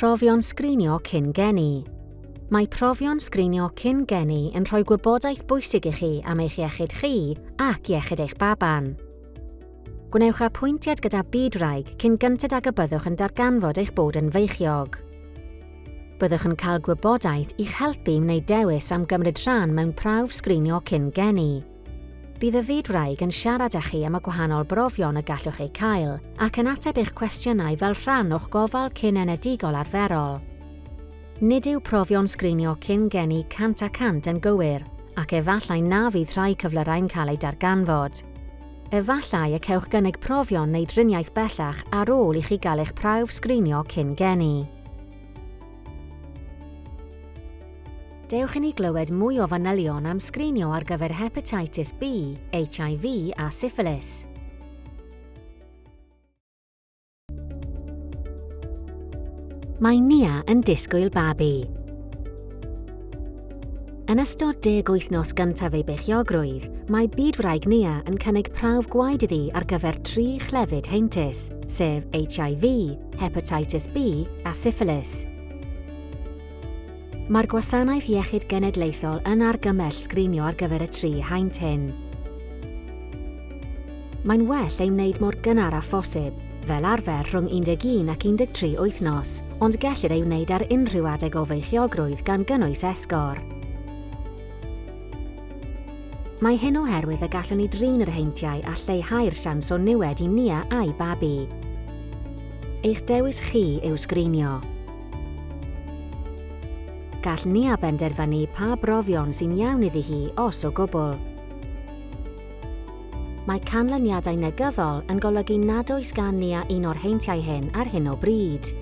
Profion sgrinio cyn geni. Mae profion sgrinio cyn geni yn rhoi gwybodaeth bwysig i chi am eich iechyd chi ac iechyd eich baban. Gwnewch apwyntiad gyda bydwraig cyn gynted ag y byddwch yn darganfod eich bod yn feichiog. Byddwch yn cael gwybodaeth i'ch helpu i wneud dewis am gymryd rhan mewn prawf sgrinio cyn geni. Bydd y fydwraig yn siarad â chi am y gwahanol brofion y gallwch eu cael ac yn ateb eich cwestiynau fel rhan o'ch gofal cyn-enedigol arferol. Nid yw profion sgrinio cyn geni 100 a 100 yn gywir, ac efallai na fydd rhai cyflyrau'n cael eu darganfod. Efallai y cewch gynnig profion neu driniaeth bellach ar ôl i chi gael eich prawf sgrinio cyn geni. Dewch i ni glywed mwy o fanylion am sgrinio ar gyfer hepatitis B, HIV a syphilis. Mae Nia yn disgwyl babi. Yn ystod deg wythnos gyntaf ei beichiogrwydd, mae bydwraig Nia yn cynnig prawf gwaed iddi ar gyfer tri chlefyd heintus, sef HIV, hepatitis B a syphilis. Mae'r Gwasanaeth Iechyd Genedlaethol yn argymell sgrinio ar gyfer y tri haint hyn. Mae'n well ei wneud mor gynnar â phosib, fel arfer rhwng 11 ac 13 wythnos, ond gellir ei wneud ar unrhyw adeg o feichiogrwydd gan gynnwys esgor. Mae hyn oherwydd y gallwn ni drin yr heintiau a lleihau'r siawns o niwed i Nia a'i babi. Eich dewis chi yw sgrinio. Gall Nia benderfynu pa brofion sy'n iawn iddi hi, os o gwbl. Mae canlyniadau negyddol yn golygu nad oes gan Nia un o'r heintiau hyn ar hyn o bryd.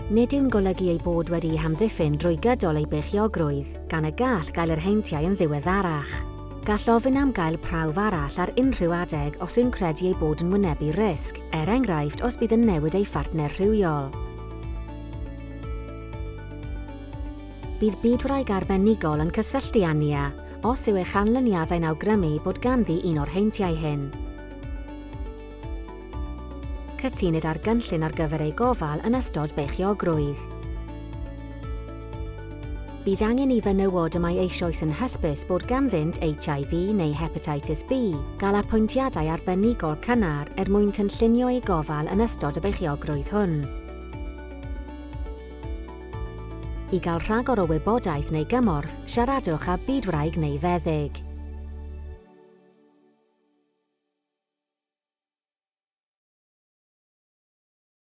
Nid yw'n golygu ei bod wedi'i hamddiffyn drwy gydol ei beichiogrwydd, gan y gall gael yr heintiau yn ddiweddarach. Gall ofyn am gael prawf arall ar unrhyw adeg os yw'n credu ei bod yn wynebu risg, er enghraifft os bydd yn newid ei phartner rhywiol. Bydd bydwraig arbenigol yn cysylltu â Nia os yw ei chanlyniadau'n awgrymu bod ganddi un o'r heintiau hyn. Cytunir ar gynllun ar gyfer ei gofal yn ystod beichiogrwydd. Bydd angen i fenywod y mae eisoes yn hysbys bod ganddynt HIV neu hepatitis B gael apwyntiadau arbenigol cynnar er mwyn cynllunio eu gofal yn ystod y beichiogrwydd hwn. I gael rhagor o wybodaeth neu gymorth, siaradwch â bydwraig neu feddyg.